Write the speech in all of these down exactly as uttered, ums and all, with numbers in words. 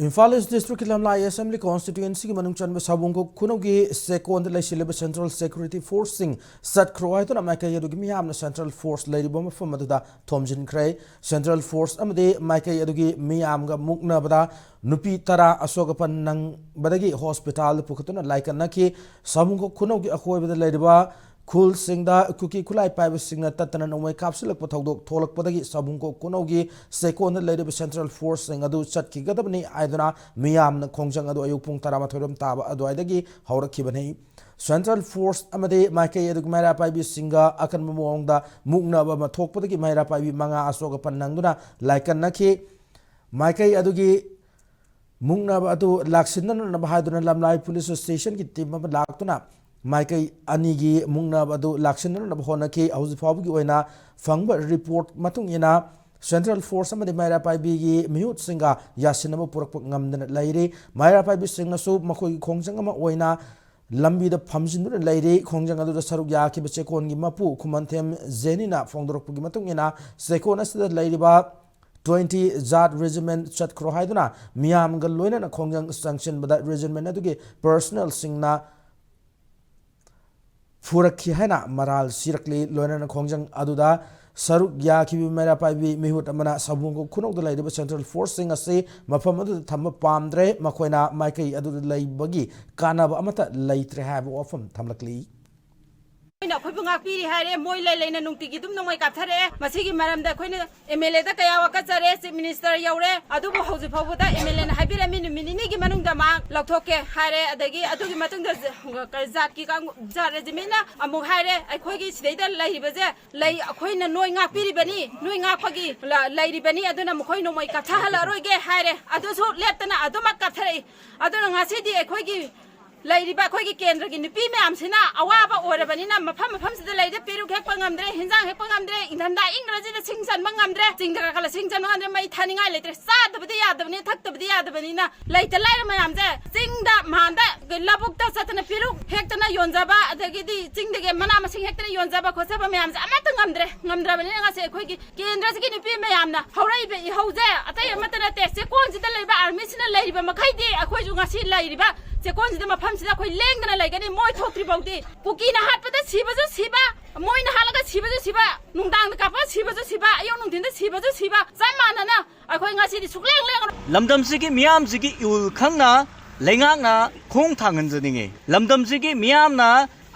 ꯏꯝꯐꯥꯜ ꯏꯁ ꯗꯤꯁꯇ꯭ꯔꯤꯛꯀꯤ ꯂꯝꯂꯥꯏ ꯑꯦꯁꯦꯝꯕ꯭ꯂꯤ ꯀꯣꯟꯁꯇꯤꯇ꯭ꯌꯨꯑꯦꯟꯁꯤꯒꯤ ꯃꯅꯨꯡ ꯆꯟꯕ ꯁꯥꯕꯨꯡꯈꯣꯛ ꯈꯨꯅꯧꯒꯤ ꯆꯦꯛꯀꯣꯟꯗ ꯂꯩꯁꯤꯜꯂꯤꯕ ꯁꯦꯟꯇ꯭ꯔꯦꯜ ꯁꯦꯀ꯭ꯌꯨꯔꯤꯇꯤ ꯐꯣꯔꯁꯁꯤꯡ ꯆꯠꯈ꯭ꯔꯣ ꯍꯥꯏꯗꯨꯅ ꯃꯥꯏꯀꯩ ꯑꯗꯨꯒꯤ ꯃꯤꯌꯥꯝꯅ ꯁꯦꯟꯇ꯭ꯔꯦꯜ ꯐꯣꯔꯁ ꯂꯩꯔꯤꯕ ꯃꯐꯝ ꯑꯗꯨꯗ ꯊꯣꯝꯖꯤꯟꯈ꯭ꯔꯦ꯫ ꯁꯦꯟꯇ꯭ꯔꯦꯜ ꯐꯣꯔꯁ ꯑꯃꯗꯤ ꯃꯥꯏꯀꯩ ꯑꯗꯨꯒꯤ ꯃꯤꯌꯥꯝꯒ ꯃꯨꯛꯅꯕꯗ ꯅꯨꯄꯤ ꯇꯔꯥ ꯑꯁꯣꯛ ꯑꯄꯟ ꯅꯪꯕꯗꯒꯤ ꯍꯣꯁꯄꯤꯇꯥꯜꯗ ꯄꯨꯈꯠꯇꯨꯅ ꯂꯥꯏꯀꯠꯅꯈꯤ꯫ ꯁꯥꯕꯨꯡꯈꯣꯛ ꯈꯨꯅꯧꯒꯤ ꯑꯀꯣꯏꯕꯗ ꯂꯩꯔꯤꯕ ꯈꯨꯜꯁꯤꯡꯗ ꯀꯨꯀꯤ ꯈꯨꯠꯂꯥꯏ ꯄꯥꯏꯕꯁꯤꯡꯅ ꯇꯠꯇꯅ ꯅꯣꯡꯃꯩ ꯀꯥꯞꯁꯤꯜꯂꯛꯄ ꯊꯧꯗꯣꯛ ꯊꯣꯛꯂꯛꯄꯗꯒꯤ ꯁꯥꯕꯨꯡꯈꯣꯛ ꯈꯨꯅꯧꯒꯤ ꯆꯦꯛꯀꯣꯟꯗ ꯂꯩꯔꯤꯕ ꯁꯦꯟꯇ꯭ꯔꯦꯜ ꯐꯣꯔꯁꯁꯤꯡ ꯑꯗꯨ ꯆꯠꯈꯤꯒꯗꯕꯅꯤ ꯍꯥꯏꯗꯨꯅ ꯃꯤꯌꯥꯝꯅ ꯈꯣꯡꯖꯪ ꯑꯗꯨ ꯑꯌꯨꯛ ꯄꯨꯡ ꯇꯔꯥꯃꯥꯊꯣꯏ ꯔꯣꯝ ꯇꯥꯕ ꯑꯗꯨꯋꯥꯏꯗꯒꯤ ꯍꯧꯔꯛꯈꯤꯕꯅꯤ꯫ ꯁꯦꯟꯇ꯭ꯔꯦꯜ ꯐꯣꯔꯁ ꯑꯃꯗꯤ ꯃꯥꯏꯀꯩ ꯑꯗꯨꯒꯤ ꯃꯩꯔꯥ ꯄꯥꯏꯕꯤꯁꯤꯡꯒ ꯑꯀꯟꯕ ꯃꯑꯣꯡꯗ ꯃꯨꯛꯅꯕ ꯑꯃ ꯊꯣꯛꯄꯗꯒꯤ ꯃꯩꯔꯥ ꯄꯥꯏꯕꯤ ꯃꯉꯥ ꯑꯁꯣꯛ ꯑꯄꯟ ꯅꯪꯗꯨꯅ ꯂꯥꯏꯀꯠꯅꯈꯤ꯫ ꯃꯥꯏꯀꯩ ꯑꯗꯨꯒꯤ ꯃꯨꯛꯅꯕ ꯑꯗꯨ ꯂꯥꯛꯁꯤꯟꯅꯅꯕ ꯍꯥꯏꯗꯨꯅ ꯂꯝꯂꯥꯏ ꯄꯨꯂꯤꯁ ꯁ꯭ꯇꯦꯁꯟꯒꯤ ꯇꯤꯝ ꯑꯃ ꯂꯥꯛꯇꯨꯅ ꯃꯥꯏꯀꯩ ꯑꯅꯤꯒꯤ ꯃꯨꯛꯅꯕ ꯑꯗꯨ ꯂꯥꯛꯁꯤꯟꯅꯅꯕ ꯍꯣꯠꯅꯈꯤ꯫ ꯍꯧꯖꯤꯛ ꯐꯥꯎꯕꯒꯤ ꯑꯣꯏꯅ ꯐꯪꯕ ꯔꯤꯄꯣꯔꯠ ꯃꯇꯨꯡ ꯏꯟꯅ ꯁꯦꯟꯇ꯭ꯔꯦꯜ ꯐꯣꯔꯁ ꯑꯃꯗꯤ ꯃꯩꯔꯥ ꯄꯥꯏꯕꯤꯒꯤ ꯃꯤꯍꯨꯠꯁꯤꯡꯒ ꯌꯥꯁꯤꯟꯅꯕ ꯄꯨꯔꯛꯄ ꯉꯝꯗꯅ ꯂꯩꯔꯤ꯫ ꯃꯩꯔꯥ ꯄꯥꯏꯕꯤꯁꯤꯡꯅꯁꯨ ꯃꯈꯣꯏꯒꯤ ꯈꯣꯡꯖꯪ ꯑꯃ ꯑꯣꯏꯅ ꯂꯝꯕꯤꯗ ꯐꯝꯖꯤꯟꯗꯨꯅ ꯂꯩꯔꯤ꯫ ꯈꯣꯡꯖꯪ ꯑꯗꯨꯗ ꯁꯔꯨꯛ ꯌꯥꯈꯤꯕ ꯆꯦꯛꯀꯣꯟꯒꯤ ꯃꯄꯨ ꯈꯨꯃꯟꯊꯦꯝ ꯖꯦꯅꯤꯅ ꯐꯣꯡꯗꯣꯔꯛꯄꯒꯤ ꯃꯇꯨꯡ ꯏꯟꯅ ꯆꯦꯛꯀꯣꯟ ꯑꯁꯤꯗ ꯂꯩꯔꯤꯕ ꯇ꯭ꯋꯦꯟꯇꯤ ꯖꯥꯠ ꯔꯦꯖꯤꯃꯦꯟ ꯆꯠꯈ꯭ꯔꯣ ꯍꯥꯏꯗꯨꯅ ꯃꯤꯌꯥꯝꯒ ꯂꯣꯏꯅꯅ ꯈꯣꯡꯖꯪ ꯆꯪꯁꯤꯟꯕꯗ ꯔꯦꯖꯤꯃꯦꯟ ꯑꯗꯨꯒꯤ ꯄꯔꯁꯅꯦꯜꯁꯤꯡꯅ ꯐꯨꯔꯛꯈꯤ ꯍꯥꯏꯅ ꯃꯔꯥꯜ ꯁꯤꯔꯛꯂꯤ꯫ ꯂꯣꯏꯅꯅ ꯈꯣꯡꯖꯪ ꯑꯗꯨꯗ ꯁꯔꯨꯛ ꯌꯥꯈꯤꯕ ꯃꯩꯔꯥ ꯄꯥꯏꯕꯤ ꯃꯤꯍꯨꯠ ꯑꯃꯅ ꯁꯥꯕꯨꯡꯈꯣꯛ ꯈꯨꯅꯧꯗ ꯂꯩꯔꯤꯕ ꯁꯦꯟꯇ꯭ꯔꯦꯜ ꯐꯣꯔꯁꯁꯤꯡ ꯑꯁꯤ ꯃꯐꯝ ꯑꯗꯨꯗ ꯊꯝꯕ ꯄꯥꯝꯗ꯭ꯔꯦ, ꯃꯈꯣꯏꯅ ꯃꯥꯏꯀꯩ ꯑꯗꯨꯗ ꯂꯩꯕꯒꯤ ꯀꯥꯟꯅꯕ ꯑꯃꯠꯇ ꯂꯩꯇ꯭ꯔꯦ ꯍꯥꯏꯕ ꯋꯥꯐꯝ ꯊꯝꯂꯛꯂꯤ꯫ ꯃꯣꯏꯅ ꯑꯩꯈꯣꯏꯕꯨ ꯉꯥꯛꯄꯤꯔꯤ ꯍꯥꯏꯔꯦ꯫ ꯃꯣꯏ ꯂꯩ ꯂꯩꯅ ꯅꯨꯡꯇꯤꯒꯤ ꯑꯗꯨꯝ ꯅꯣꯡꯃꯩ ꯀꯥꯞꯊꯔꯛꯑꯦ꯫ ꯃꯁꯤꯒꯤ ꯃꯔꯝꯗ ꯑꯩꯈꯣꯏꯅ ꯑꯦꯝ ꯑꯦꯜ ꯑꯦꯗ ꯀꯌꯥ ꯋꯥꯀꯠꯆꯔꯦ, ꯆꯤꯐ ꯃꯤꯅꯤꯁꯇꯔ ꯌꯧꯔꯦ, ꯑꯗꯨꯕꯨ ꯍꯧꯖꯤꯛ ꯐꯥꯎꯕꯗ ꯑꯦꯝ ꯑꯦꯜ ꯑꯦꯅ ꯍꯥꯏꯕꯤꯔꯝꯃꯤ ꯅꯨꯃꯤꯠ ꯅꯤꯅꯤꯒꯤ ꯃꯅꯨꯡꯗ ꯃꯥ ꯂꯧꯊꯣꯛꯀꯦ ꯍꯥꯏꯔꯦ꯫ ꯑꯗꯒꯤ ꯑꯗꯨꯒꯤ ꯃꯇꯨꯡꯗ ꯖꯥꯠꯀꯤ ꯀꯥꯡꯕꯨ, ꯖꯥꯠ ꯔꯦꯖꯤꯃꯦꯟꯅ ꯑꯃꯨꯛ ꯍꯥꯏꯔꯦ, ꯑꯩꯈꯣꯏꯒꯤ ꯁꯤꯗꯩꯗ ꯂꯩꯔꯤꯕꯁꯦ ꯂꯩ, ꯑꯩꯈꯣꯏꯅ ꯅꯣꯏ ꯉꯥꯛꯄꯤꯔꯤꯕꯅꯤ, ꯅꯣꯏ ꯉꯥꯛꯄꯒꯤ ꯂ- ꯂꯩꯔꯤꯕꯅꯤ, ꯑꯗꯨꯅ ꯃꯈꯣꯏ ꯅꯣꯡꯃꯩ ꯀꯥꯞꯊꯍꯜꯂꯔꯣꯏꯒꯦ ꯍꯥꯏꯔꯦ꯫ ꯑꯗꯨꯁꯨ ꯂꯦꯞꯇꯅ ꯑꯗꯨꯃꯛ ꯀꯥꯞꯊꯔꯛꯏ꯫ ꯑꯗꯨꯅ ꯉꯁꯤꯗꯤ ꯑꯩꯈꯣꯏꯒꯤ ꯂꯩꯔꯤꯕ ꯑꯩꯈꯣꯏꯒꯤ ꯀꯦꯟꯗ꯭ꯔꯒꯤ ꯅꯨꯄꯤ ꯃꯌꯥꯝꯁꯤꯅ ꯑꯋꯥꯕ ꯑꯣꯏꯔꯕꯅꯤꯅ ꯃꯐꯝ ꯃꯐꯝꯁꯤꯗ ꯂꯩꯔꯦ, ꯄꯦꯔꯨꯛ ꯍꯦꯛꯄ ꯉꯝꯗ꯭ꯔꯦ, ꯍꯤꯟꯖꯥꯡ ꯍꯦꯛꯄ ꯉꯝꯗ꯭ꯔꯦ, ꯏꯪꯊꯝꯊꯥ ꯏꯪꯈ꯭ꯔꯁꯤꯗ ꯁꯤꯡ ꯆꯟꯕ ꯉꯝꯗ꯭ꯔꯦ, ꯆꯤꯡꯗ ꯀꯥꯈꯠꯂ ꯁꯤꯡ ꯆꯟꯕ ꯉꯝꯗ꯭ꯔꯦ, ꯃꯩ ꯊꯥꯅꯤꯡꯉꯥꯏ ꯂꯩꯇ꯭ꯔꯦ, ꯆꯥꯗꯕꯗꯤ ꯌꯥꯗꯕꯅꯤ, ꯊꯛꯇꯕꯗꯤ ꯌꯥꯗꯕꯅꯤꯅ ꯂꯩꯇ ꯂꯥꯏꯔ ꯃꯌꯥꯝꯁꯦ ꯆꯤꯡꯗ ꯃꯥꯟꯗ ꯂꯧꯕꯨꯛꯇ ꯆꯠꯇꯅ ꯄꯦꯔꯨꯛ ꯍꯦꯛꯇꯅ ꯌꯣꯟꯖꯕ, ꯑꯗꯒꯤꯗꯤ ꯆꯤꯡꯗꯒꯤ ꯃꯅꯥ ꯃꯁꯤꯡ ꯍꯦꯛꯇꯅ ꯌꯣꯟꯖꯕ ꯈꯣꯠꯆꯕ ꯃꯌꯥꯝꯁꯦ ꯑꯃꯠꯇ ꯉꯝꯗ꯭ꯔꯦ꯫ ꯉꯝꯗ꯭ꯔꯕꯅꯤꯅ ꯉꯁꯤ ꯑꯩꯈꯣꯏꯒꯤ ꯀꯦꯟꯗ꯭ꯔꯁꯤꯒꯤ ꯅꯨꯄꯤ ꯃꯌꯥꯝꯅ ꯍꯧꯔꯛꯏꯕ ꯏꯍꯧꯁꯦ ꯑꯇꯩ ꯑꯃꯠꯇ ꯅꯠꯇꯦ, ꯆꯦꯛꯀꯣꯟꯁꯤꯗ ꯂꯩꯕ ꯑꯥꯔꯃꯤꯁꯤꯅ ꯂꯩꯔꯤꯕ ꯃꯈꯩꯗꯤ ꯑꯩꯈꯣꯏꯁꯨ ꯉꯁꯤ ꯂꯩꯔꯤꯕ ꯆꯦꯛꯀꯣꯟꯁꯤꯗ ꯃꯐꯝꯁꯤꯗ ꯑꯩꯈꯣꯏ ꯂꯦꯡꯗꯅ ꯂꯩꯒꯅꯤ꯫ ꯃꯣꯏ ꯊꯣꯛꯇ꯭ꯔꯤ ꯐꯥꯎꯗꯤ ꯀꯨꯀꯤꯅ ꯍꯥꯠꯄꯗ ꯁꯤꯕꯁꯨ ꯁꯤꯕ, ꯃꯣꯏꯅ ꯍꯥꯠꯂꯒ ꯁꯤꯕꯁꯨ ꯁꯤꯕ, ꯅꯨꯡꯗꯥꯡꯗ ꯀꯥꯞꯄ ꯁꯤꯕꯁꯨ ꯁꯤꯕ, ꯑꯌꯨꯛ ꯅꯨꯡꯊꯤꯟꯗ ꯁꯤꯕꯁꯨ ꯁꯤꯕ, ꯆꯞ ꯃꯥꯟꯅꯅ ꯑꯩꯈꯣꯏ ꯉꯁꯤꯗꯤ ꯁꯨꯛꯂꯦꯡ ꯂꯦꯡꯉꯔꯣꯏ꯫ ꯂꯝꯗꯝꯁꯤꯒꯤ ꯃꯤꯌꯥꯝꯁꯤꯒꯤ ꯏꯍꯨꯜ ꯈꯪꯅ ꯂꯩꯉꯥꯛꯅ ꯈꯣꯡ ꯊꯥꯡꯍꯟꯖꯅꯤꯡꯉꯤ꯫ ꯂꯝꯗꯝꯁꯤꯒꯤ ꯃꯤꯌꯥꯝꯅ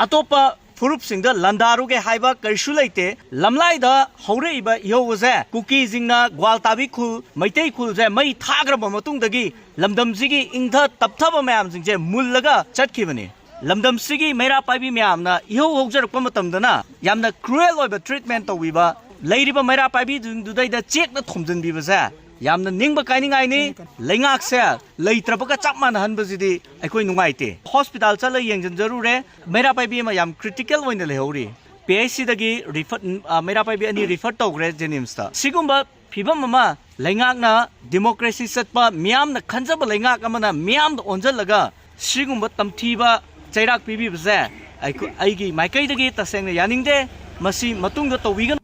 ꯑꯇꯣꯞꯄ ꯐꯨꯔꯨꯞꯁꯤꯡꯗ ꯂꯥꯟꯗꯥꯔꯨꯒꯦ ꯍꯥꯏꯕ ꯀꯔꯤꯁꯨ ꯂꯩꯇꯦ꯫ ꯂꯝꯂꯥꯏꯗ ꯍꯧꯔꯛꯏꯕ ꯏꯍꯧ ꯑꯁꯦ ꯀꯨꯀꯤꯁꯤꯡꯅ ꯒ꯭ꯋꯥꯜ ꯇꯥꯕꯤ ꯈꯨꯜ, ꯃꯩꯇꯩ ꯈꯨꯜꯁꯦ ꯃꯩ ꯊꯥꯈ꯭ꯔꯕ ꯃꯇꯨꯡꯗꯒꯤ ꯂꯝꯗꯝꯁꯤꯒꯤ ꯏꯪꯊ ꯇꯞꯊꯕ ꯃꯌꯥꯝꯁꯤꯡꯁꯦ ꯃꯨꯜꯂꯒ ꯆꯠꯈꯤꯕꯅꯤ꯫ ꯂꯝꯗꯝꯁꯤꯒꯤ ꯃꯩꯔꯥ ꯄꯥꯏꯕꯤ ꯃꯌꯥꯝꯅ ꯏꯍꯧ ꯍꯧꯖꯔꯛꯄ ꯃꯇꯝꯗꯅ ꯌꯥꯝꯅ cruel ꯑꯣꯏꯕ treatment ꯇꯧꯕꯤꯕ, ꯂꯩꯔꯤꯕ ꯃꯩꯔꯥ ꯄꯥꯏꯕꯤꯁꯤꯡꯗꯨꯗꯩꯗ ꯆꯦꯛꯅ ꯊꯣꯝꯖꯤꯟꯕꯤꯕꯁꯦ ꯌꯥꯝꯅ ꯅꯤꯡꯕ ꯀꯥꯏꯅꯤꯡꯉꯥꯏꯅꯤ꯫ ꯂꯩꯉꯥꯛꯁꯦ ꯂꯩꯇ꯭ꯔꯕꯒ ꯆꯞ ꯃꯥꯟꯅꯍꯟꯕꯁꯤꯗꯤ ꯑꯩꯈꯣꯏ ꯅꯨꯡꯉꯥꯏꯇꯦ꯫ ꯍꯣꯁꯄꯤꯇꯥꯜ ꯆꯠꯂ ꯌꯦꯡꯁꯤꯟꯖꯔꯨꯔꯦ, ꯃꯩꯔꯥ ꯄꯥꯏꯕꯤ ꯑꯃ ꯌꯥꯝ critical ꯑꯣꯏꯅ ꯂꯩꯍꯧꯔꯤ꯫ P H C ꯗꯒꯤ refer, ꯑ, ꯃꯩꯔꯥ ꯄꯥꯏꯕꯤ ꯑꯅꯤ refer ꯇꯧꯈ꯭ꯔꯦ JNIMS ꯇ꯫ ꯁꯤꯒꯨꯝꯕ ꯐꯤꯕꯝ ꯑꯃ ꯂꯩꯉꯥꯛꯅ democracy ꯆꯠꯄ, ꯃꯤꯌꯥꯝꯅ ꯈꯟꯖꯕ ꯂꯩꯉꯥꯛ ꯑꯃꯅ ꯃꯤꯌꯥꯝꯗ ꯑꯣꯟꯁꯤꯜꯂꯒ ꯁꯤꯒꯨꯝꯕ ꯇꯝꯊꯤꯕ ꯆꯩꯔꯥꯛ ꯄꯤꯕꯤꯕꯁꯦ ꯑꯩꯈꯣꯏ, ꯑꯩꯒꯤ ꯃꯥꯏꯀꯩꯗꯒꯤ ꯇꯁꯦꯡꯅ ꯌꯥꯅꯤꯡꯗꯦ꯫ ꯃꯁꯤ ꯃꯇꯨꯡꯗ ꯇꯧꯕꯤꯒꯅꯨ꯫